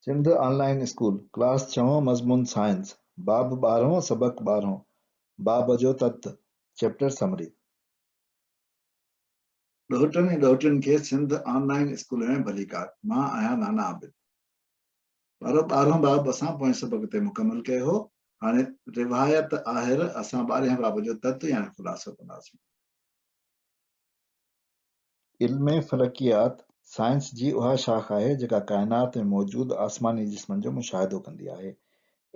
سنڌ آن line school, class ڇهون، مضمون science, باب ٻارهون، سبق ٻارهون، باب جو تت، چيپٽر سمري. ڏوهٽن ۽ ڏوهٽين کي سنڌ آن لائين اسڪول ۾ ڀليڪار، مان آهيان نانا عابد. ٻارو ٻارهون باب اسان پوئين سبق تي مڪمل ڪيو هو، هاڻي روايت آهر اسان ٻارهين باب جو تت يعني خلاصو ڪنداسين. علم فلڪيات سائنس جي اها شاخ آهي جيڪا ڪائنات ۾ موجود آسماني جسمن جو مشاهدو ڪندي آهي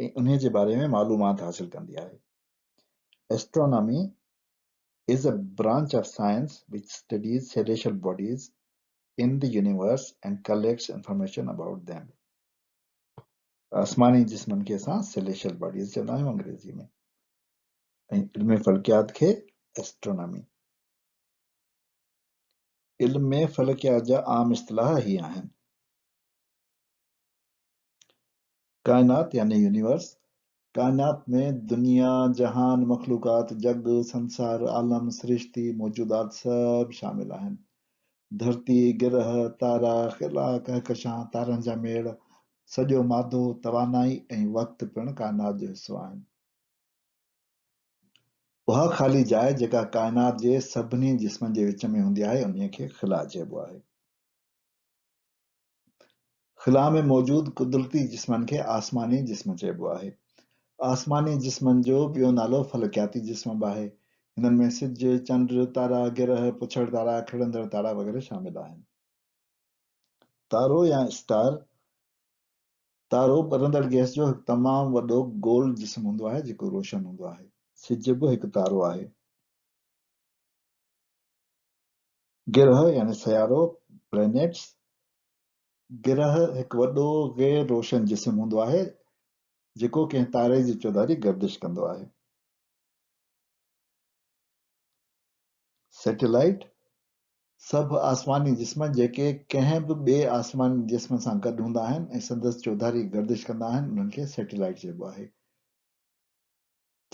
۽ انهي جي باري ۾ معلومات حاصل ڪندي آهي. Astronomy is a branch of science which studies celestial bodies in the universe and collects information about them. آسماني جسمن کي اسان سيليشل باڊيز چوندا آهيون انگريزي ۾ ۽ علم فلڪيات کي Astronomy. علم ۾ فلڪيات جا عام اصطلاح هي آهن. ڪائنات يعني يونيورس، ڪائنات ۾ دنيا، جهان، مخلوقات، جڳ، سنسار، عالم، سرشتي، موجودات سڀ شامل آهن. ڌرتي، گرهه، تارا، خلا، ڪهڪشان، تارن جا ميڙ، سڄو مادو، توانائي ۽ وقت پڻ ڪائنات جو حصو آهن. اها خالي جاء جيڪا ڪائنات جي سڀني جسمن جي وچ ۾ هوندي آهي انهيء کي خلا چئبو آهي. خلا ۾ موجود قدرتي جسمن کي آسماني جسم چئبو آهي. آسماني جسمن جو ٻيو نالو فلڪياتي جسم به آهي. هنن ۾ سج، چنڊ، تارا، گرهه، پڇڙ تارا، کڙندڙ تارا وغيره شامل آهن. تارو يا اسٽار تارو ٻرندڙ گئس جو هڪ تمام وڏو گول جسم هوندو آهي جيڪو روشن هوندو آهي. سج به هڪ تارو آهي. گرهه يعني سيارو، Planets، گرهه هڪ وڏو غير روشن جسم هوندو آهي جيڪو ڪنهن تاري جي چوڌاري گردش ڪندو آهي. سيٽلائيٽ، سڀ آسماني جسم جيڪي ڪنهن به ٻئي آسماني جسم سان گڏ هوندا آهن ۽ سندس چوڌاري گردش ڪندا آهن انهن کي سيٽلائيٽ چئبو آهي.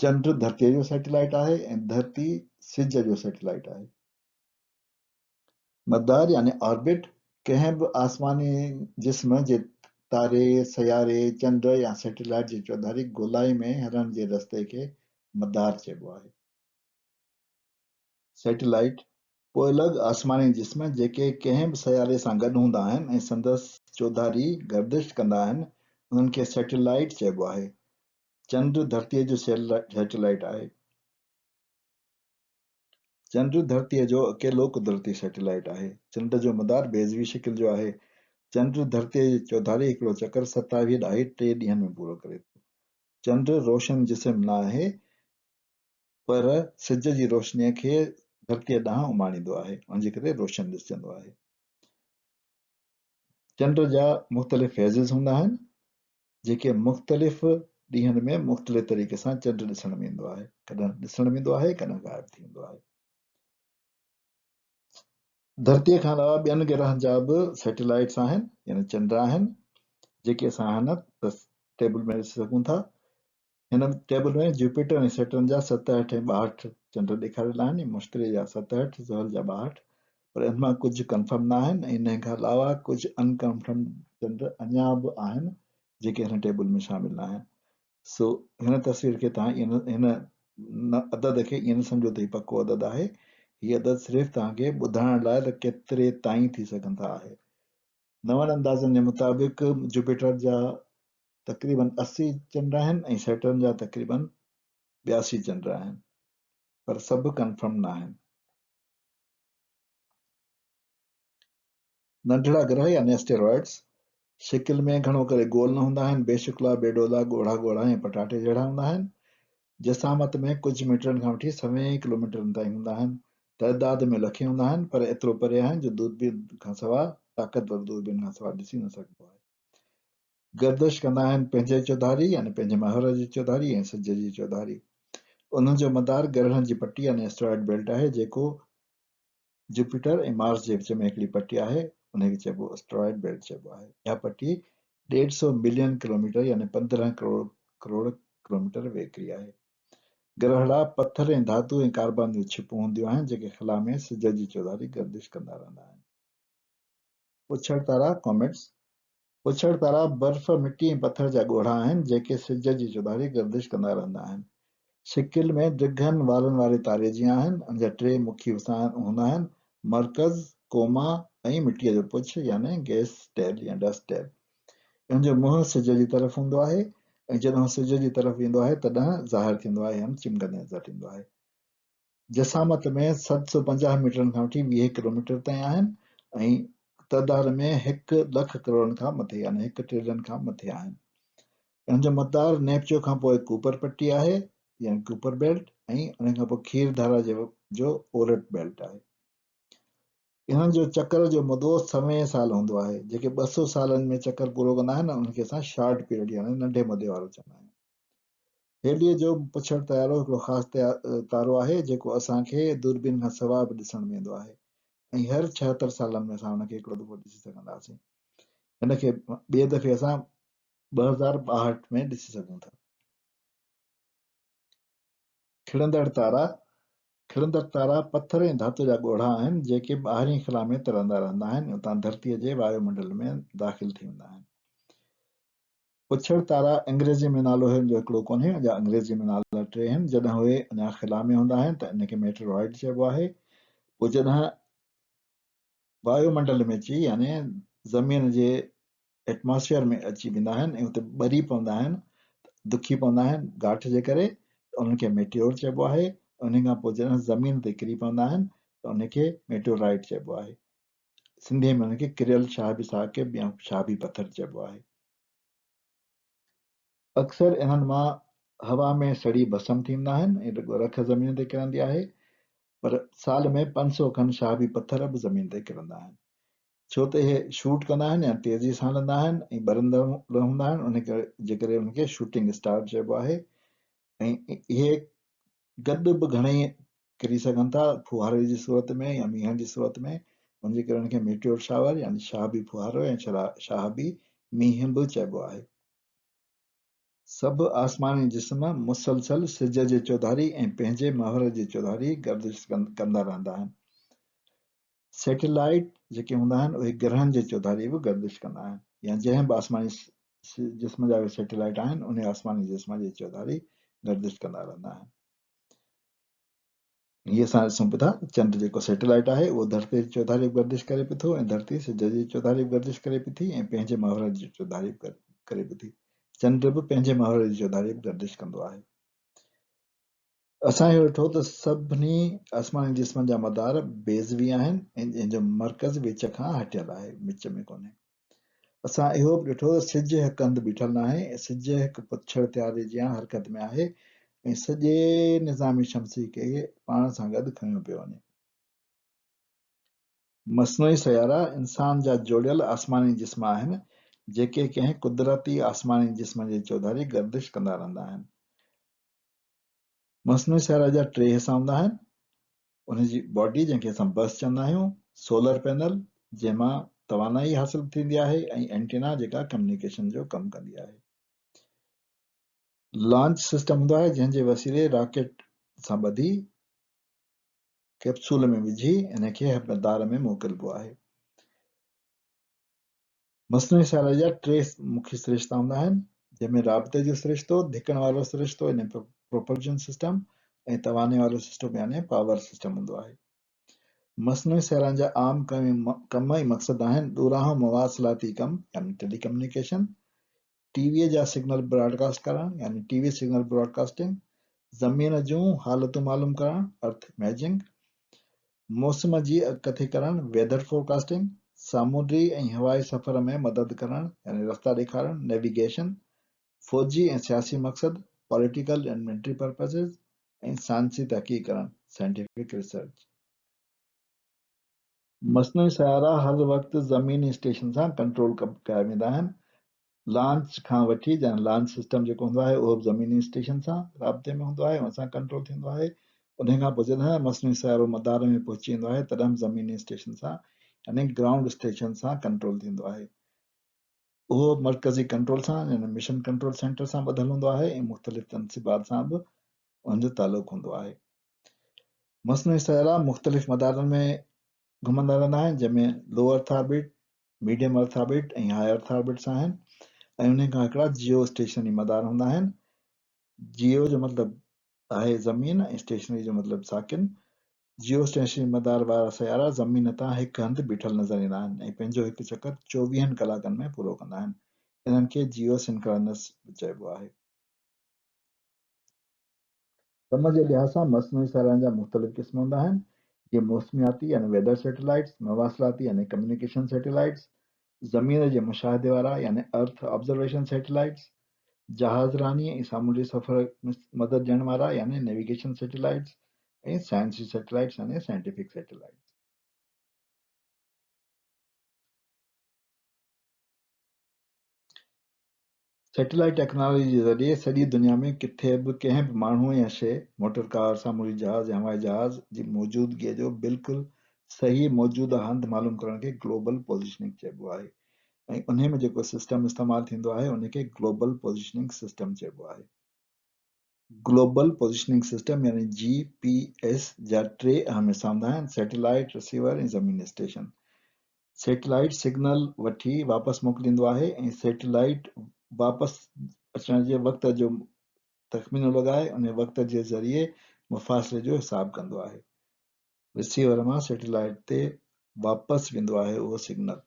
چنڊ ڌرتيء جو سيٽلائيٽ آهي ۽ ڌرتي سج جو سيٽلائيٽ آهي. مدار يعني آربٽ ڪنهن به آسماني جسم جي تاري، سياري، چنڊ يا سيٽلائيٽ جي چوڌاري گولائي ۾ هلڻ جي رستي کي مدار چئبو آهي. سيٽلائيٽ، پوئلڳ آسماني جسم جيڪي ڪنهن به سياري سان گڏ هوندا آهن ۽ سندس چوڌاري گردش ڪندا آهن، انهن کي سيٽلائيٽ چئبو آهي. چنڊ ڌرتيء جو سيٽلائيٽ آهي. چنڊ ڌرتيء جو اڪيلو قدرتي سيٽلائيٽ آهي. چنڊ جو مدار بيضوي شڪل جو آهي. چنڊ ڌرتيء جي چوڌاري هڪڙو چڪر ستاويهه ڏهائي ٽي ڏينهن ۾ پورو ڪري ٿو. چنڊ روشن جسم نه آهي. پر سج جي روشنيء کي ڌرتيء ڏانهن اماڻيندو آهي، ان جي ڪري روشن ڏسجندو آهي. چنڊ جا مختلف فيزز هوندا آهن، جيڪي مختلف ڏينهن ۾ مختلف طريقي سان چنڊ ڏسڻ ۾ ايندو آهي، ڪڏهن ڏسڻ ۾ ايندو آهي، ڪڏهن غائب ٿي ويندو آهي. ڌرتيء کان علاوه ٻين گرهن جا به سيٽلائيٽس آهن، يعني چنڊ آهن، جيڪي اسان هن ٽيبل ۾ ڏسي سگهون ٿا. هن ٽيبل ۾ جوپيٽر ۽ سيٽرن جا 67 ۽ 62 چنڊ ڏيکاريل آهن ۽ مشتري جا 67، زحل جا 62 پر انهن مان ڪجهه ڪنفرم نه آهن ۽ انهن کان علاوه ڪجهه ان ڪنفرم چنڊ اڃا به آهن جيڪي هن ٽيبل ۾ شامل نه آهن. سو هن تصوير کي توهان هن عدد کي ائين نه سمجهو ته هي پڪو عدد آهي. هي عدد صرف توهان کي ٻڌائڻ لاء ته ڪيتري تائين ٿي سگهن ٿا آهي. نون اندازن جي مطابق جوپيٽر جا تقريبن 80 چنڊ آهن ۽ سيٽرن جا تقريبن 82 چنڊ آهن پر سڀ ڪنفرم ناهن. ننڍڙا گرهه يعني اسٽيرائڊز شڪل ۾ گهڻو ڪري گول نه هوندا آهن، بي شڪلا، بي ڊولا، ڳوڙها ڳوڙها ۽ پٽاٽي جهڙا هوندا آهن. جسامت ۾ ڪجهه ميٽرن کان وٺي سوين ڪلوميٽرن تائين هوندا آهن. تعداد ۾ لکين هوندا آهن، پر ايترو پري آهن جو دوربين کان سواء طاقتور دوربين کان سواء ڏسي نه سگهبو آهي. گردش ڪندا آهن پنهنجي چوڌاري يعني پنهنجي محور جي چوڌاري ۽ سج جي چوڌاري. انهن جو مدار گرهڻ جي پٽي يعني اسٽرائڊ بيلٽ آهي، جيڪو جوپيٽر ۽ مارس جي وچ ۾ هڪڙي پٽي آهي، انهي کي چئبو اسٽرائڊ بيلٽ چئبو آهي. اها پٽي ڏيڍ سئو ملين ڪلوميٽر يعني 15 ڪروڙ ڪروڙ ڪلوميٽر ويڪري آهي. گرهڙا پٿر ۽ ڌاتو ۽ ڪاربان جون ڇپون هونديون آهن، جيڪي خلا ۾ سج جي چوڌاري گردش ڪندا رهندا آهن. پڇڙ تارا، Comets، پڇڙ تارا برف، مٽي ۽ پٿر جا ڳوڙها آهن، جيڪي سج جي چوڌاري گردش ڪندا رهندا آهن. شڪل ۾ ڊگهن وارن واري تاري جيان آهن. ان جا ٽي مکيه حصا هوندا آهن، مرڪز، ڪوما ۽ مٽيء جو پڇ يعني گئس ٽيل يا ڊسٽ ٽيل. ان جو منهن سج جي طرف هوندو آهي ۽ جڏهن هو سج جي طرف ويندو آهي تڏهن ظاهر ٿيندو آهي يعني چمڪندي نظر ايندو آهي. جسامت ۾ 750 ميٽرن کان وٺي 20 ڪلوميٽر تائين آهن ۽ تعداد ۾ هڪ لک ڪروڙن کان مٿي يعني هڪ ٽريلين کان مٿي آهن. ان جو مدار نيپچو کان پوء ڪوپر پٽي آهي يعني ڪوپر بيلٽ ۽ ان کان پوء کير ڌارا جو اورٽ بيلٽ آهي. انهن جو چڪر جو مدو سوين سال هوندو آهي. جيڪي 200 سالن ۾ چڪر پورو ڪندا آهن انهن کي اسان شارٽ پيريڊ يعني ننڍي مدي وارو چوندا آهيون. هيليء جو پڇڙ تارو هڪڙو خاص تارو آهي، جيڪو اسان کي دوربين کان سواء به ڏسڻ ۾ ايندو آهي ۽ هر 76 سالن ۾ اسان ان کي هڪڙو دفعو ڏسي سگهنداسين. هن کي ٻئي دفعي اسان 2062 ۾ ڏسي سگهون ٿا. کڙندڙ تارا، کڙندڙ تارا پٿر ۽ ڌاتو جا ڳوڙها آهن، جيڪي ٻاهرين خلا ۾ ترندا رهندا آهن ۽ اتان ڌرتيء جي وايو منڊل ۾ داخل ٿي ويندا آهن. پڇڙ تارا، انگريزيء ۾ نالو هن جو هڪڙو ڪونهي، ان جا انگريزيء ۾ نالا ٽي آهن. جڏهن اهي اڃا خلا ۾ هوندا آهن ته ان کي ميٽرائيڊ چئبو آهي. پوء جڏهن وايو منڊل ۾ اچي يعني زمين جي ايٽماسفيئر ۾ اچي ويندا آهن ۽ اتي ٻري پوندا آهن، دکي پوندا آهن گاٺ جي ڪري ته انهن کي ميٽيور چئبو آهي. انهي کان پوء جڏهن زمين تي ڪري پوندا آهن ته انهي کي ميٽيورائيٽ چئبو آهي. سنڌيء ۾ ان کي ڪريل شهابي ثاقب يا شهابي پٿر چئبو آهي. اڪثر انهن مان هوا ۾ سڙي ڀسم ٿيندا آهن ۽ رڳو رک زمين تي ڪرندي آهي، پر سال ۾ 500 کن شهابي پٿر به زمين تي ڪرندا آهن. ڇو ته اهي شوٽ ڪندا آهن يا تيزيء سان هلندا آهن ۽ ٻرندڙ هوندا آهن، ان جي ڪري انهن کي شوٽنگ اسٽار چئبو آهي ۽ اهي گڏ به گهڻئي ڪري سگهن ٿا، ڦوهاري جي صورت ۾ يا مينهن جي صورت ۾، ان جي ڪري ان کي ميٽيور شاور يعني شهابي ڦوهارو يا شهابي مينهن به چئبو آهي. سڀ آسماني جسم مسلسل سج جي چوڌاري ۽ پنهنجي محور جي چوڌاري گردش ڪندا رهندا آهن. سيٽلائيٽ جيڪي هوندا آهن اهي گرهن جي چوڌاري به گردش ڪندا آهن يا جنهن به آسماني جسم جا اهي سيٽلائيٽ آهن انهي آسماني جسم جي چوڌاري گردش ڪندا رهندا آهن. هي اسان ڏسون پيا ٿا چنڊ جيڪو سيٽلائيٽ آهي اهو ڌرتي جي چوڌاري به گردش ڪري پيو ٿو ۽ ڌرتي سج جي چوڌاري به گردش ڪري پئي ٿي ۽ پنهنجي محور جي چوڌاري به ڪري پئي ٿي. چنڊ به پنهنجي محور جي چوڌاري به گردش ڪندو آهي. اسان اهو ڏٺو ته سڀني آسماني جسمن جا مدار بيضوي آهن ۽ جنهن جو مرڪز وچ کان هٽيل آهي، وچ ۾ ڪونهي. اسان اهو به ڏٺو ته سج هڪ هنڌ بيٺل ناهي ۽ سج هڪ پڇڙ تياري جيان حرڪت ۾ آهي ۽ سڄي نظام شمسي کي پاڻ سان گڏ کنيو پيو وڃي. مصنوعي سيارا انسان جا جوڙيل آسماني جسم آهن، جيڪي ڪنهن قدرتي آسماني جسم جي چوڌاري گردش ڪندا رهندا آهن. مصنوعي سيارا جا ٽي حصا هوندا آهن، ان جي باڊي جنهن کي اسان بس چوندا آهيون، سولر پينل جنهن مان توانائي حاصل ٿيندي آهي ۽ اينٽينا جيڪا ڪميونيڪيشن جو ڪم ڪندي آهي. لانچ سسٽم هوندو آهي جنهن جي وسيلي راڪيٽ سان ٻڌي ڪيپسول ۾ وجهي ان کي مدار ۾ موڪلبو آهي. مصنوعي سياري جا ٽي مکيه سرشتا هوندا آهن، جنهن ۾ رابطي جو سرشتو، ڌڪڻ وارو سرشتو يعني پروپلشن سسٽم ۽ توانائي وارو سسٽم يعني پاور سسٽم هوندو آهي. مصنوعي سيارن جا عام ڪم ۽ مقصد آهن، ڏورانهون مواصلاتي ڪم يعني ٽيلي ڪميونيڪيشن، ٽي ويء جا سگنل براڊڪاسٽ ڪرڻ يعني ٽي وي سگنل براڊڪاسٽنگ، زمين جون حالتون معلوم ڪرڻ، ارٿ اميجنگ، موسم جي اڳڪٿي ڪرڻ، Weather Forecasting، سامونڊي ۽ هوائي سفر ۾ مدد ڪرڻ يعني رستا ڏيکارڻ، Navigation، فوجي ۽ سياسي مقصد، Political and Military Purposes، ۽ سائنسي تحقيق ڪرڻ، Scientific Research. مصنوعي سيارا هر وقت زميني اسٽيشن سان ڪنٽرول ڪيا ويندا آهن لانچ کان وٺي جنهن لانچ سسٽم جيڪو هوندو آهي اهو به زميني اسٽيشن سان رابطي ۾ هوندو آهي ان سان ڪنٽرول ٿيندو آهي ان کان پوء جڏهن مصنوعي سيارو مدار ۾ پهچي ويندو آهي تڏهن به زميني اسٽيشن سان يعني گرائونڊ اسٽيشن سان ڪنٽرول ٿيندو آهي اهو مرڪزي ڪنٽرول سان يعني مشن ڪنٽرول سينٽر سان ٻڌل هوندو آهي ۽ مختلف تنصيبات سان به ان جو تعلق هوندو آهي مصنوعي سيارا مختلف مدارن ۾ گهمندا رهندا آهن جنهن ۾ low earth orbit Medium earth orbit ۽ high earth orbits آهن ۽ انهن کان هڪڙا جيو اسٽيشنري مدار هوندا آهن. جيو جو مطلب آهي زمين ۽ اسٽيشنري جو مطلب ساڪن. جيو اسٽيشنري مدار وارا سيارا زمين تان هڪ هنڌ بيٺل نظر ايندا آهن ۽ پنهنجو هڪ چڪر چوويهن ڪلاڪن ۾ پورو ڪندا آهن. انهن کي جيو سنڪرانس به چئبو آهي. ڪم جي لحاظ سان مصنوعي سيارن جا مختلف قسم هوندا آهن، جيئن موسمياتي يعني Weather Satellites، مواصلاتي يعني Communication Satellites، زمين جي مشاهدي وارا يعني Earth Observation Satellites، جهاز راني ۽ سامونڊي سفر ۾ مدد ڏيڻ وارا يعني Navigation Satellites ۽ سائنسي سيٽلائيٽس يعني Scientific Satellites. Satellite technology جي ذريعي سڄي دنيا ۾ ڪٿي به ڪنهن به ماڻهو يا شيء، موٽر ڪار، سامونڊي جهاز يا هوائي جهاز، جي موجودگيء جو بلڪل صحيح موجوده هنڌ معلوم ڪرڻ کي گلوبل پوزيشننگ چئبو آهي ۽ انهي ۾ جيڪو سسٽم استعمال ٿيندو آهي ان کي گلوبل پوزيشننگ سسٽم چئبو آهي. گلوبل پوزيشننگ سسٽم يعني جي پي ايس جا ٽي اهم حصا هوندا آهن، سيٽلائيٽ، رسيور ۽ زميني اسٽيشن. سيٽلائيٽ سگنل وٺي واپس موڪليندو آهي ۽ سيٽلائيٽ واپس اچڻ جي وقت جو تخمينو لڳائي انهي وقت جي ذريعي مفاصلي جو حساب ڪندو آهي. رسيور مان سيٽلائيٽ تي واپس ويندو آهي اهو سگنل.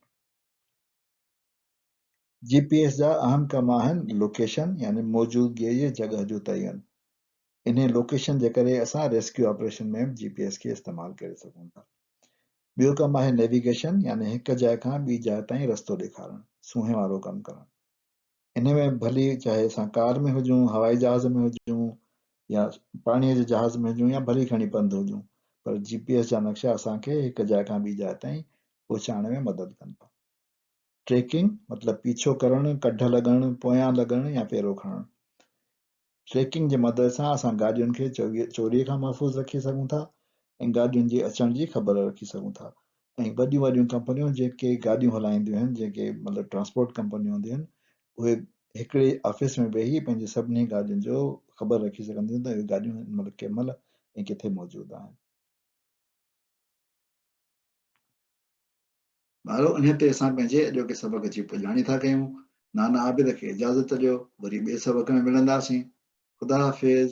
جي پي ايس جا اهم ڪم آهن لوڪيشن يعني موجودگيء جي جڳهه جو تعين. انهي لوڪيشن جي ڪري اسان ريسڪيو آپريشن ۾ به جي پي ايس کي استعمال ڪري سگهون ٿا. ٻيو ڪم آهي نيويگيشن يعني هڪ جاء کان ٻي جاء تائين رستو ڏيکارڻ، سونهين وارو ڪم ڪرڻ. انهي ۾ ڀلي چاهي اسان ڪار ۾ هجون، هوائي جهاز ۾ هجون يا پاڻيء جي جهاز ۾ هجون يا ڀلي کڻي پنڌ هجون پر جي پي ايس جا نقشا اسان کي هڪ جاء کان ٻي جاء تائين پهچائڻ ۾ مدد ڪن ٿا. ٽريڪنگ مطلب پيڇو ڪرڻ، ڪڍ لڳڻ، پويان لڳڻ يا پيرو کڻڻ. ٽريڪنگ جي مدد سان اسان گاڏين کي چوريء کان محفوظ رکي سگهون ٿا ۽ گاڏين جي اچڻ جي خبر رکي سگهون ٿا ۽ وڏيون وڏيون ڪمپنيون جيڪي گاڏيون هلائينديون آهن جيڪي مطلب ٽرانسپورٽ ڪمپنيون هونديون آهن اهي هڪڙي آفيس ۾ ويهي پنهنجي سڀني گاڏين جو خبر رکي سگهنديون ته اهي گاڏيون هن مهل ڪنهن مهل ۽ ڪٿي موجود آهن. ٻارو انهيء تي اسان پنهنجي اڄوڪي سبق جي پڄاڻي ٿا ڪيون. نانا عابد کي اجازت ڏيو، وري ٻئي سبق ۾ ملنداسين. خدا حافظ.